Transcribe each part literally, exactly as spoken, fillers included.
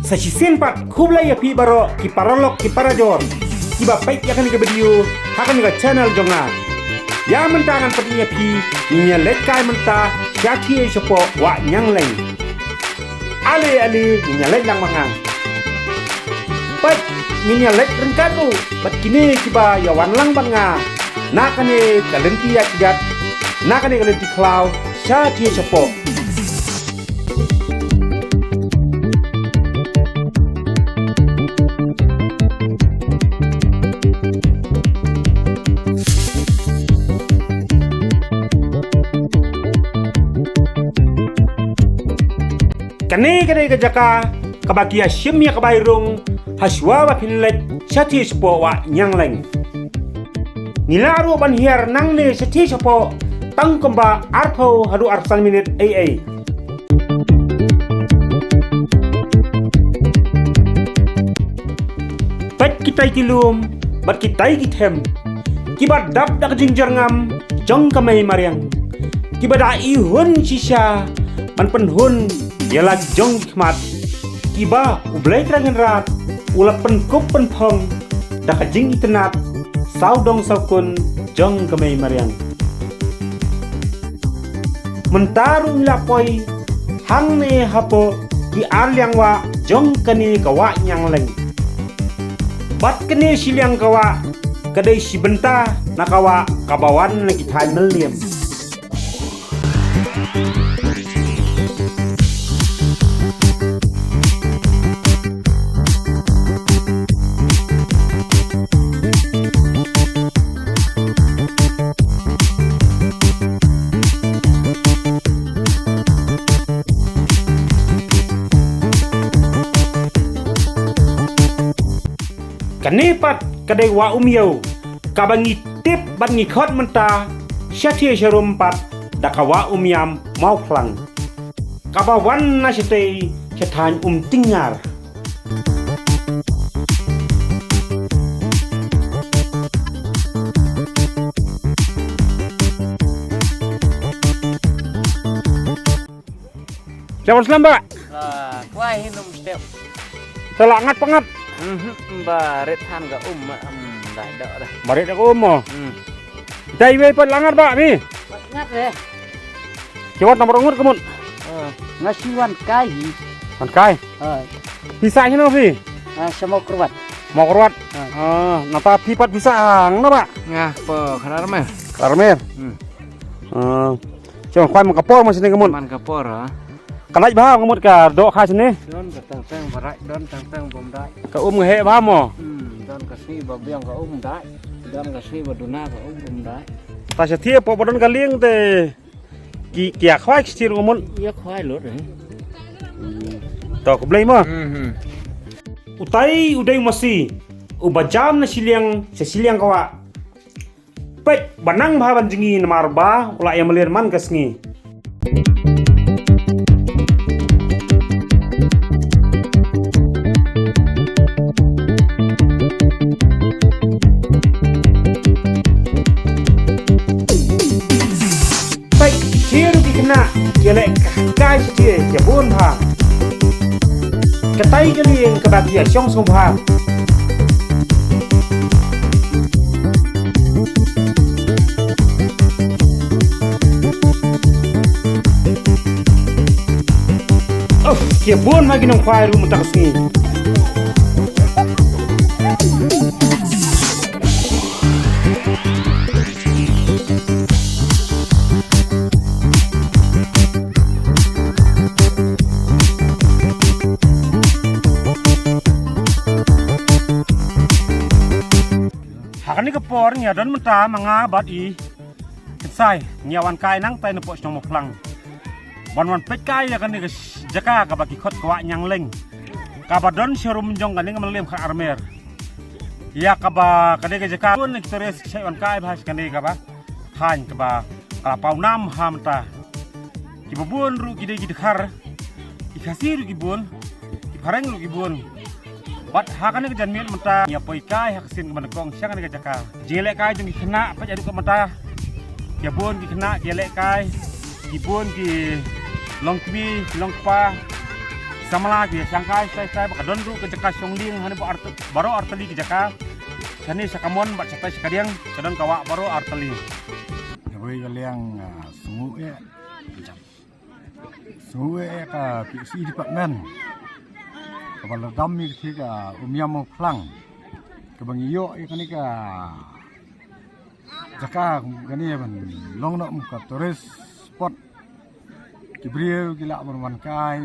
Sa shisien pat khublei ïa phi baroh ki paralok ki parajor kiba peit ïa kane ka video ha kane ka channel jong nga. Ïa mynta ngan pyni ïa phi ngin ïa leit kai mynta sha thiah shapoh Wah Ñiangleng. Ale ale ngin ïa leit lang ma nga. Peit ngin ïa leit ryngkat ruh bad kine kiba ïa wan lang bad nga na kane ka lynti ïaid kjat, na kane ka lynti khlaw sha thiah shapoh. Kane ka dei ka jaka kaba ki ïa shim ïa ka bai rung ha shuwa ba phin leit sha thiah shapoh Wah Ñiangleng. Ngi lah ruh ban hiar nangne sha thiah shapoh tang kumba arphew haduh arphew san minit ei ei. Peit kitai ki lum bad kitai ki them kiba dap da ka jingjyrngam jong ka mei mariang, kiba da i hun shisha ban pynhun ïa la jong ki khmat, kiba U Blei Trai Kynrad u la pynkup pynphong da ka jingitynnad sawdong sawkun jong ka mei mariang. Mynta ruh ngi la poi hangne hapoh ki ar liang wah jong kane ka Wah Ñiangleng. Bad kane shiliang ka wah ka dei shi bynta na ka wah kaba wan na ki thaiñ Mylliem. Kane pat ka dei Wah Umïew kaba ngi tip bad ngi khot mynta sha thiah sharum pat da ka Wah Umïam Mawphlang, kaba wan na shatei sha thaiñ Umtyngngar. Sha wan slem ba? Ah, kwai hin um step. Te la ngat pa ngat. Mhm, ba rit than ka um ma, um, dai dok dah. Ba rit ka um mo. Hmm. Dai wei pat la ngat ba mi. Pat ngat eh. Ki wat namar ngut ka mut. Oh, nga shi wan kai hi. Wan kai. Hai. Pisa hino phi? Ah, sha Mawkyrwat. Mawkyrwat. Ah. Ah, nata phi pat pisa hang na ba? Nga po Khararmer. Khararmer. Hmm. Ah. Sha kwai man ka por ma shane ka mut. Man ka por ah. Ka nai bha ka mut ka doh kha shane. Don ka tang tang ba rai, don tang tang bym dai. Ka um nga heh bha mo. Hmm, don ka sngi ba biang ka um dai. Don ka sngi ba duna ka um bym dai. Ta sha thiah po ba don ka lieng te ki, ki ïa khwai ki stir ka mut. Ïa khwai lut eh. To khublei mo. Mhm. Utai u dei u masi uba jam na shiliang sha shiliang ka wah. Peit ba nang bha ban jngi namar ba u la ïa mlien man ka sngi. Peit ki thiah ruh ki khynnah ki ïa leh kai shatei ki bun bha. Katai ka lieng kaba ki ïa shong sngewbha. Uff, ki bun ma ki nongkhwai ruh mynta ka sngi. Ha kane ka por ngi ïa don mynta ma nga bad i Kynsai, ngi ïa wan kai nangtai napoh shnong Mawphlang. Ban wan peit kai ïa kane ka sh-, jaka kaba ki khot ka Wah Ñiangleng. Kaba don sharum jong kane ka Mylliem Khararmer. Ïa kaba kane ka jaka bun ki tourist ki shait wan kai bha sha kane kaba thaiñ kaba ka la paw nam ha mynta. Kiba bun ruh ki dei ki dkhar, ki Khasi ruh ki bun, ki phareng ruh ki bun. Bad ha kane ka janmiet mynta ngi ïa poi kai ha ka sien kaba nyngkong sha kane ka jaka. Jingïalehkai jong ki khynnah peit haduh ka mynta. Ki bun ki khynnah ki ïalehkai, ki bun ki longkmie, ki longkpa. Samla ki shangkai shai shai ba ka don ruh ka jaka shong lieng hangne ba ar, baroh artylli ki jaka. Shane sha kamon bad shatai sha kadiang ka don ka wah baroh artylli. Hawei ka liang, ah, sngew eh. Sngew eh ka P S E department. Kaba la dam ïa ka thik ka Umiam Mawphlang. Kaba ngi ïoh ïa kane ka jaka kane ban long noh ka tourist spot. Ki briew ki lah ban wan kai.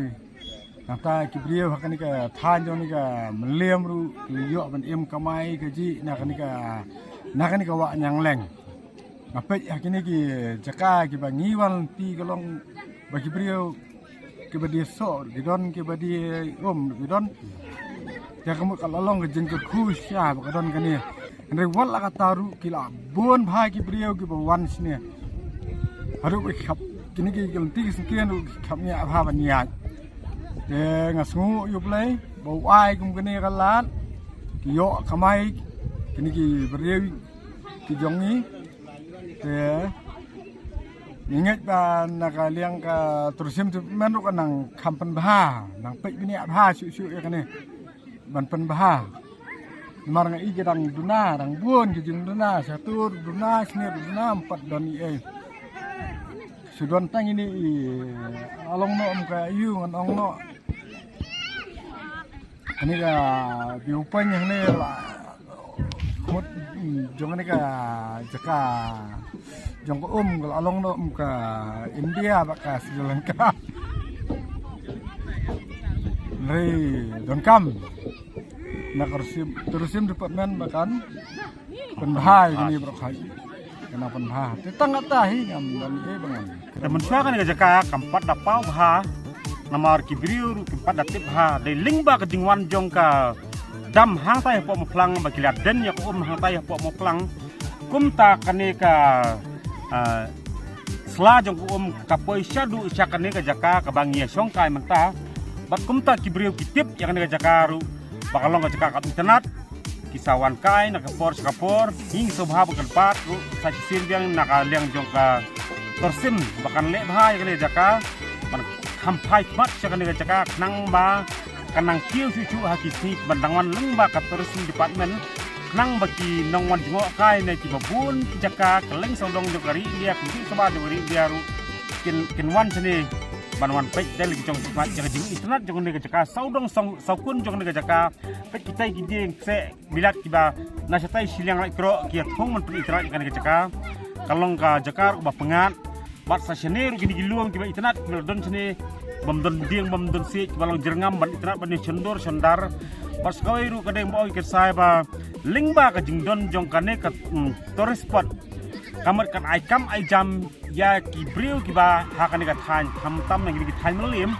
Nangta ki briew ha kane ka thaiñ jong kane ka Mylliem ruh ki ïoh ban im kamai kajih na kane ka, na kane ka wah Ñiangleng. Nga peit ha kine ki jaka kiba ngi wan lynti ka long ba ki briew kiba die soh ki don, kiba die um ki don. Te ka mut ka la long ka jingkyrkhu shisha ba ka don kane. Hynrei wat la katta ruh ki la bun bha ki briew kiba wan shane. Haduh ba ki khap kine ki lynti ki syngkien ruh ki khap ñiah bha ban ïaid. Te nga sngew ïa U Blei ba u ai kum kane ka lad ki ïoh kamai kine ki briew ki jong ngi. Te ngi ngeit ba na ka liang ka tourism department ruh ka nang kham pynbha, nang peit bniah bha shuh shuh ïa kane ban pynbha. Namar nga i ki dang duna, dang bun ki jingduna, sha tur duna, snier duna, ym pat don ei ei. Shu don tang ine i, la long noh ym ka ïoh ngan ong noh. Kane ka view point hangne la mut, mm, jong kane ka jaka jong ka um ka la long noh um ka India bad ka Sri Lanka. Hynrei donkam na ka tourism, tourism department ba kan pynbha ïa kane baroh hi. Kan pynbha. Te tang kata hi ngam don ei ba ngan. Te mynshuwa kane ka jaka kam pat da paw bha. Namar ki briew ruh kim pat da tip bha. Dei lyngba ka jingwan jong ka dam hangtai hapoh Mawphlang ba ki la den ïa ka um hangtai hapoh Mawphlang. Kumta kane ka, ah, sla jong ka um ka poi shaduh sha kane ka jaka kaba ngi ïa shongkai mynta. Bad kumta ki briew ki tip ïa kane ka jaka ruh ba ka long ka jaka kaba itynnad. Ki sa wan kai na ka por sha ka por, ngi sngewbha ba kan pat ruh sa shisien biang na ka liang jong ka tourism ba kan leh bha ïa kane ka jaka, ban kham phai khmat sha kane ka jaka khnang ba kan nang kiew shuh shuh ha ki sngi ban dang wan lyngba ka tourism department, khnang ba ki nongwan jngoh kai na kiba bun ki jaka kylleng sawdong jong ka ri India, ki sawdong jong ka ri India ruh kin, kin wan shane ban wan peit dei ki jong ki khmat jong ka jingitynnad jong kane ka jaka sawdong sawkun jong kane ka jaka. Peit kitai ki dieng kseh Bilat kiba na shatai shiliang Laitkroh ki ïa thung ban pyni itynnad ïa kane ka jaka. Ka long ka jaka ruh ba pyngngad. Bad sa shane ruh kine ki lum kiba itynnad kiba la don shane, bym don dieng bym don siej, kiba long jyrngam ban itynnad ban ïa shondur shondar. Bad sa kawei ruh ka dei ba oi kyrsai ba lyngba ka jingdon jong kane ka, mm, tourist spot, ka mut kan ai kam ai jam ïa ki briew kiba ha kane ka thaiñ, khamtam na kine ki thaiñ Mylliem,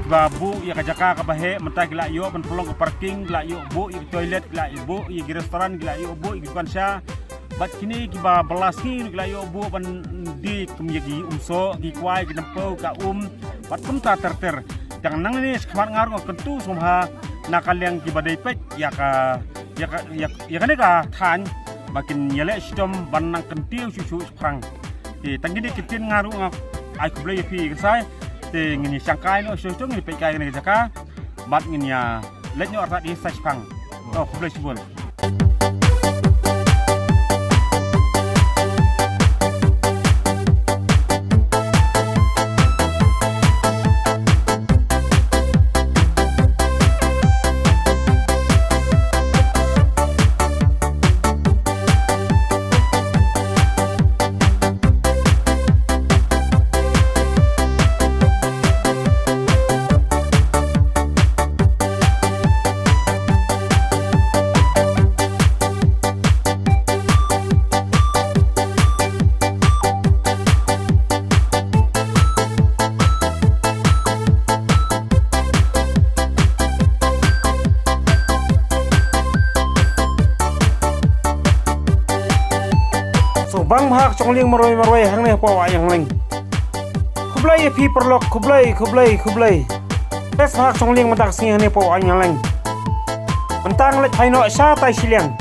kiba buh ïa ka jaka kaba heh, mynta ki la ïoh ban pynlong ka parking, ki la ïoh buh ïa ki toilet, ki la ïoh buh ïa ki restaurant, ki la ïoh buh ïa ki dukan sha. Bad kine kiba bylla sngi ki la ïoh buh ban die kum ïa ki umsoh, ki kwai, ki nongpau, ka um, bad kumta ter ter. Tang nangne shakhmat nga ruh nga kyntu sngewbha na ka liang kiba dei peit ïa ka, ïa ka, ïa, ïa kane ka thaiñ ba kin ïaleh shitom ban nang kyntiew shuh shuh shaphrang. Te tang kine ki ktien nga ruh nga ai khublei ïa phi ïa ka sai. Te ngin ïa shangkai noh shuh shuh, ngin ïa peit kai kane ka jaka bad ngin ïa leit noh artat ïa sa shaphrang. Oh, khublei shibun. Sngewbha bha ka shong lieng marwei marwei hangne hapoh Wah Ïangleng. Khublei ïa phi paralok, khublei, khublei, khublei. Best bha ka shong lieng mynta ka sngi hangne hapoh Wah Ïangleng. Mynta ngi leit phai noh shatai shiliang.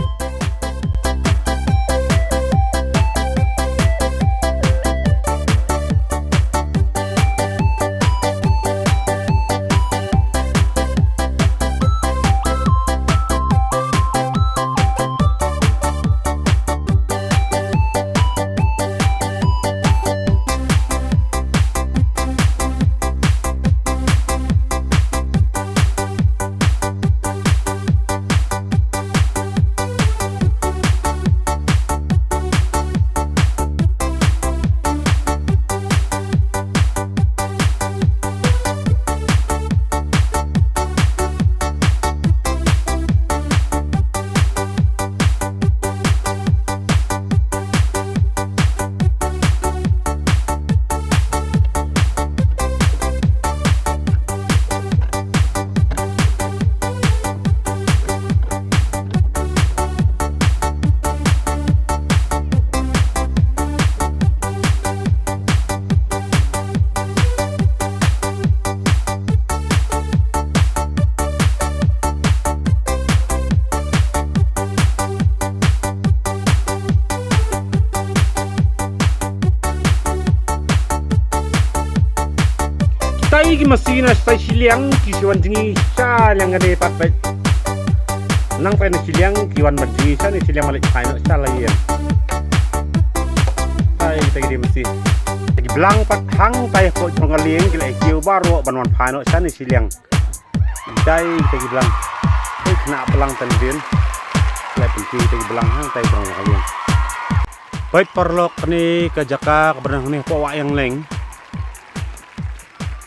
Ki na stai shiliang ki shu wan jngi sha liang kane pat peit. Nangta na shiliang ki wan mat jngi sha ne shiliang ma leit phai noh sha la ïing. Tai tai ki dei masi. Ki blang pat hangtai hapoh jong ka lieng ki la ïa kiew baroh ban wan phai noh sha ne shiliang. Tai tai ki blang. Ei khynnah blang tan dien. Lai pynti tai ki blang hangtai jong ka lieng. Peit paralok, kane ka jaka kaba don hangne hapoh Wah Ïangleng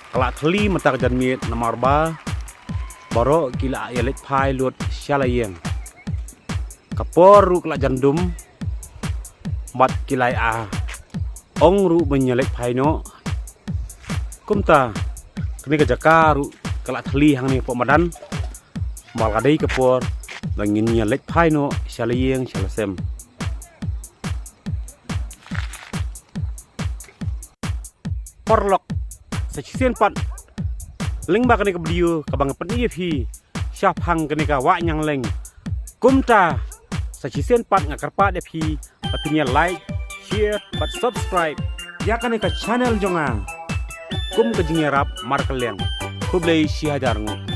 ka la thylli mynta ka janmiet namar ba baroh ki la ïa leit phai lut sha la ïing. Ka por ruh ka la jan dum bad ki la ïa ong ruh ban ïa leit phai noh. Kumta kane ka jaka ruh ka la thylli hangne hapoh madan. Ba la ka dei ka por ba ngin ïa leit phai noh sha la ïing sha la sem. Paralok, sa shisien pat lyngba kane ka video kaba nga pyni ïa phi shaphang kane ka Wah Ïangleng. Kumta sa shisien pat nga kyrpad ïa phi ba phin ïa like, share bad subscribe ïa kane ka channel jong nga kum ka jingïarap markylliang. Khublei shihajar nguh.